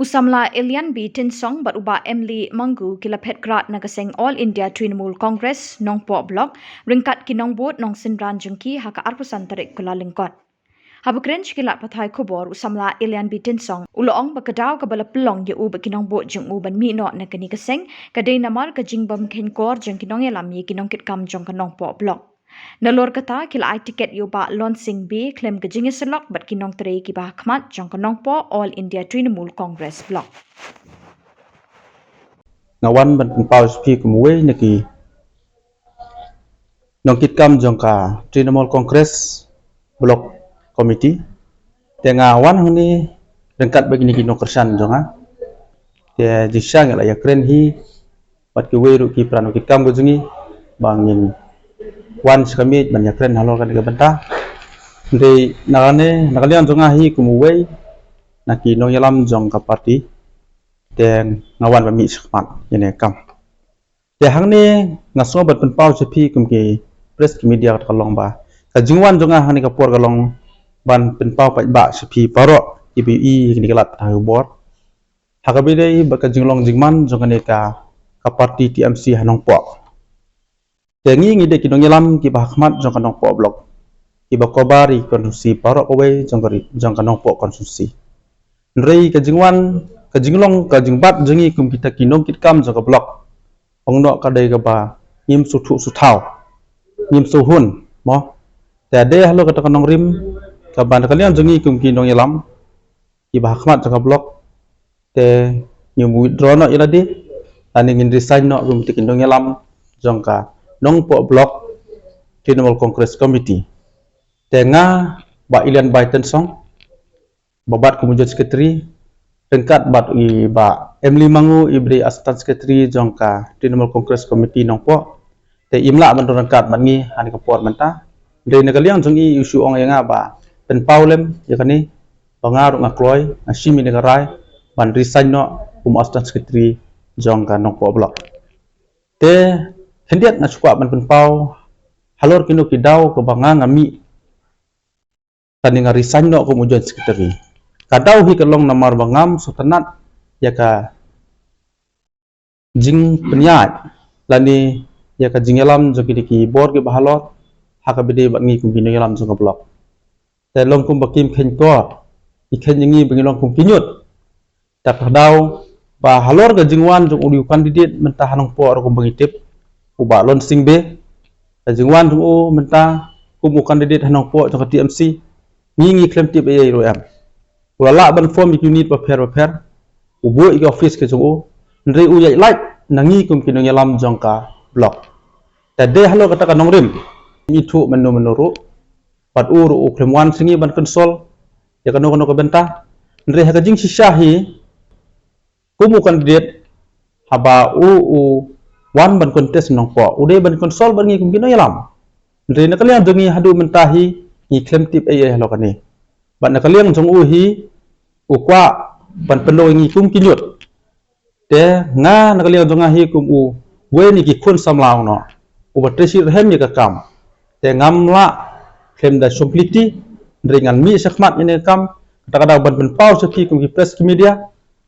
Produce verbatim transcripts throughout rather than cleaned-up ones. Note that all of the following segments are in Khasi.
U samla Ilian B Tynsong bad u Bah Emily Mangu ki la phet krad na ka seng All India Trinamool Congress Nongpoh Block ryngkat ki nongbud nongsynran jong ki ha ka arphew san tarik Kyllalyngkot. Haba kren sha ki lad pathai khubor, u samla Ilian B Tynsong u la ong ba ka daw kaba la pynlong ïa u bad ki nongbud jong u ban mih noh na kane ka seng ka dei namar ka jingbym kheiñkor jong ki nongïalam ïa ki nongkitkam jong ka Nongpoh Block. Nalor kata, ki la ai tiket ïa u Bah Lonsing Bey khlem ka jingïasyllok bad ki nongtrei kiba ha khmat jong ka Nongpoh All India Trinamool Congress Block. Nga wan ban pynpaw sha phi kum uwei na ki nongkitkam jong ka Trinamool Congress Block Committee. Te nga wan hangne ryngkat bad kine ki nongkyrshan jong nga. Te jingshisha nga la ïakren hi bad kiwei ruh ki para nongkitkam ka jong ngi ba ngin wan sha ka miej ban ïakren halor kane ka bynta. Hynrei na kane, na ka liang jong nga hi kum uwei na ki nongïalam jong ka party, te nga wan ban mih shakhmat ïa kane ka kam. Te hangne nga sngew ban pynpaw sha phi kum ki press, ki media, kata ka long ba ka jingwan jong nga hangne ka por ka long ban pynpaw paidbah sha phi baroh kiba ïohi ïa kine ki lad pathai khubor ha kaba ïadei bad ka jinglong jingman jong kane ka, ka party T M C ha Nongpoh. Te ngi, ngi dei ki nongïalam kiba ha khmat jong ka Nongpoh Block, kiba cover ïa ki constituency baroh kawei jong ka ri, jong ka Nongpoh constituency. Hynrei ka jingwan, ka jinglong, ka jingbat jong ngi kum kita ki nongkitkam jong ka block, ong noh ka dei kaba ngim sngewthuh sngewthaw, ngim sngewhun, mo. Te dei halor kata ka nongrim kaba na ka liang jong ngi kum ki nongïalam kiba ha khmat jong ka block, te ngin withdraw noh ïa lade, lane ngin resign noh kum kita ki nongïalam jong ka Nongpoh Block Trinamool Congress Committee. Te nga, Bah Ilian B Tynsong, ba bat kum u Joint Secretary, ryngkat bad i Bah Emily Mangu, iba dei Assistant Secretary jong ka Trinamool Congress Committee Nongpoh. Te im lah ban don ryngkat bad ngi ha kane ka por mynta. Hynrei na ka liang jong i, i shu ong ïa nga ba pynpaw lem ïa kane, ba nga ruh nga kloi, nga shim ïa kane ka rai ban resign noh kum Assistant Secretary jong ka Nongpoh Block. Te khyndiat nga shu kwah ban pynpaw halor kino ki daw kaba nga, nga mih lane nga resign noh kum u Joint Secretary. Ka daw hi ka long namar ba ngam sngewtynnat ïa ka jingpynïaid lane ïa ka jingïalam jong kine ki bor kiba halor ha kaba ïadei bad ngi kum ki nongïalam jong ka block. Te long kumba kim kheiñkor, ki kheiñ ïa ngi ba ngi long kum ki ñiut. Te ka daw ba halor ka jingwan jong u dei u candidate mynta ha Nongpoh ruh kumba ngi tip, u Bah Lonsing Bey. Ka jingwan jong u mynta kum u candidate ha Nongpoh jong ka T M C, ngi, ngi khlem tip ei ei ruh em. U la lah ban form ïa ki unit bapher bapher, u buh ïa ki office ka jong u, hynrei u ïaid lait na ngi kum ki nongïalam jong ka block. Te dei halor kata ka nongrim, ngim ithuh mynno mynno ruh, bad u ruh u khlem wan sha ngi ban consult ïa kano kano ka bynta. Hynrei ha ka jingshisha hi, kum u candidate, haba u, u wan ban contest Nongpoh, u dei ban consult bad ngi kum ki nongïalam. Hynrei na ka liang jong ngi haduh mynta hi, ngi khlem tip ei ei halor kane. Bad na ka liang jong u hi, u kwah ban pynlong ïa ngi kum ki ñiut. Te nga na ka liang jong nga hi kum uwei na ki khun samla, ong noh, uba trei shitrhem ïa ka kam, te ngam lah khlem da shong khliti, hynrei ngan mih shakhmat ïa kane ka kam. Kata ka daw ban pynpaw sha phi kum ki press, ki media,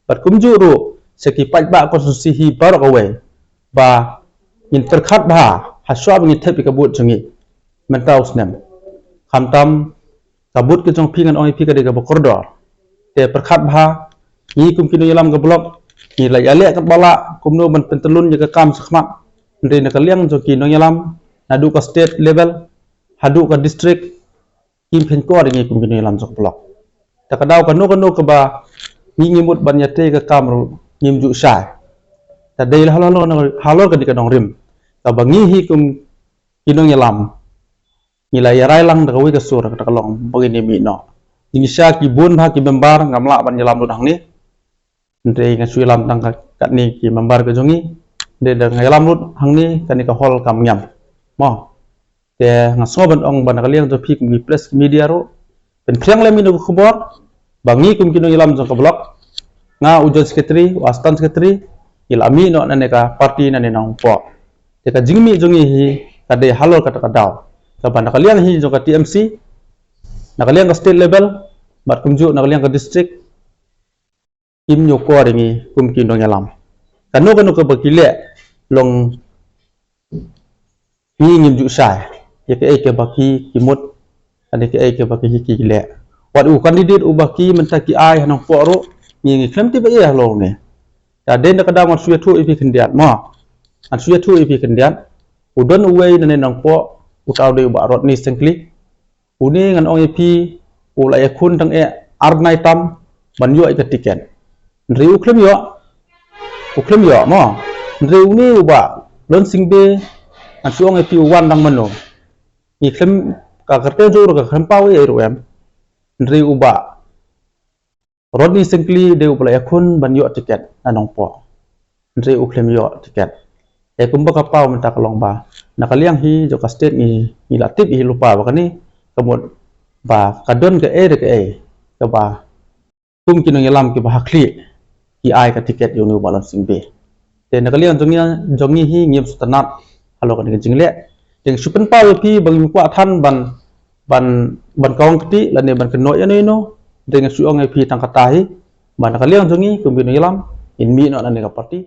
bad kumjuh ruh sha ki paidbah constituency hi baroh kawei, ba ngin pyrkhat bha hashuwa ba ngin thep ïa ka vote jong ngi mynta u snem. Khamtam ka vote ka jong phi, ngan ong ïa phi, ka dei kaba kordor. Te pyrkhat bha, ngi kum ki nongïalam ka block, ngi la ïaleh katba lah kumno ban pyntyllun ïa ka kam shakhmat. Hynrei na ka liang jong ki nongïalam, naduh ka state level haduh ka district, kim kheiñkor ïa ngi kum ki nongïalam jong ka block. Te ka daw kano kano kaba ngi, ngi mut ban ïatrei ïa ka kam ruh ngim ju shai. Te dei halor, halor, halor kane ka nongrim kaba ngi hi kum ki nongïalam ngi la ïarai lang da kawei ka sur, kata ka long ba ngin ïa mih noh. Jingshisha ki bun bha ki member ngam lah ban ïalam lut hangne. Hynrei nga shu ïalam tang ka, katne ki member ka jong ngi. Hynrei da nga ïalam lut hangne, kane ka hall kam ngiam, mo. Te nga sngew ban ong ba na ka liang jong phi kum ki press, ki media ruh, pynphriang lem ïa kane ka khubor ba ngi kum ki nongïalam jong ka block, nga u Joint Secretary, u Assistant Secretary, ngi la mih noh na kane ka party na ne Nongpoh. Te ka jingmih jong ngi hi ka dei halor kata ka daw, kaba na ka liang hi jong ka T M C, na ka liang ka state level, bad kumjuh na ka liang ka district, kim ñiewkor ïa ngi kum ki nongïalam. Kano kano kaba ki leh long ngi ngim ju shai ïa kaei kaba ki, ki mut, lane kaei kaba ki, ki leh. Wat u candidate uba ki mynta ki ai ha Nongpoh ruh, ngi, ngi khlem tip ei ei halor ne. Te dei na ka daw ngan shu ïathuh ïa phi khyndiat mo. Ngan shu ïathuh ïa phi khyndiat. U don uwei na ne Nongpoh, uta u dei u Bah Rodney Syngkli. Une ngan ong ïa phi, u la ïakhun tang eh ar bnai tam ban ïoh ïa ka tiket. Hynrei u khlem ïoh, u khlem ïoh mo. Hynrei une u Bah Lonsing Bey, ngan shu ong ïa phi u wan dang mano. Ngi khlem, ka kyrteng jong u ruh ka khlem paw ei ei ruh em. Hynrei u Bah Rodney Syngkli dei uba la ïakhun ban ïoh tiket na Nongpoh. Hynrei u khlem ïoh tiket. Te kumba ka paw mynta ka long ba na ka liang hi jong ka state ngi, ngi la tip hi lypa ba kane ka mut ba ka don kaei re kaei kaba kum ki nongïalam kiba ha khlieh ki ai ka tiket ïa une u Bah Lonsing Bey. Te na ka liang jong ngi, jong ngi hi ngim sngewtynnat halor kane ka jingleh. Te ngi shu pynpaw ïa phi ba ngim kwah than ban, ban, ban kawang kti lane ban kynnoh ïano ïano. Te ngi shu ong ïa phi tang kata hi ba na ka liang jong ngi kum ki nongïalam ngin mih noh na ne ka party.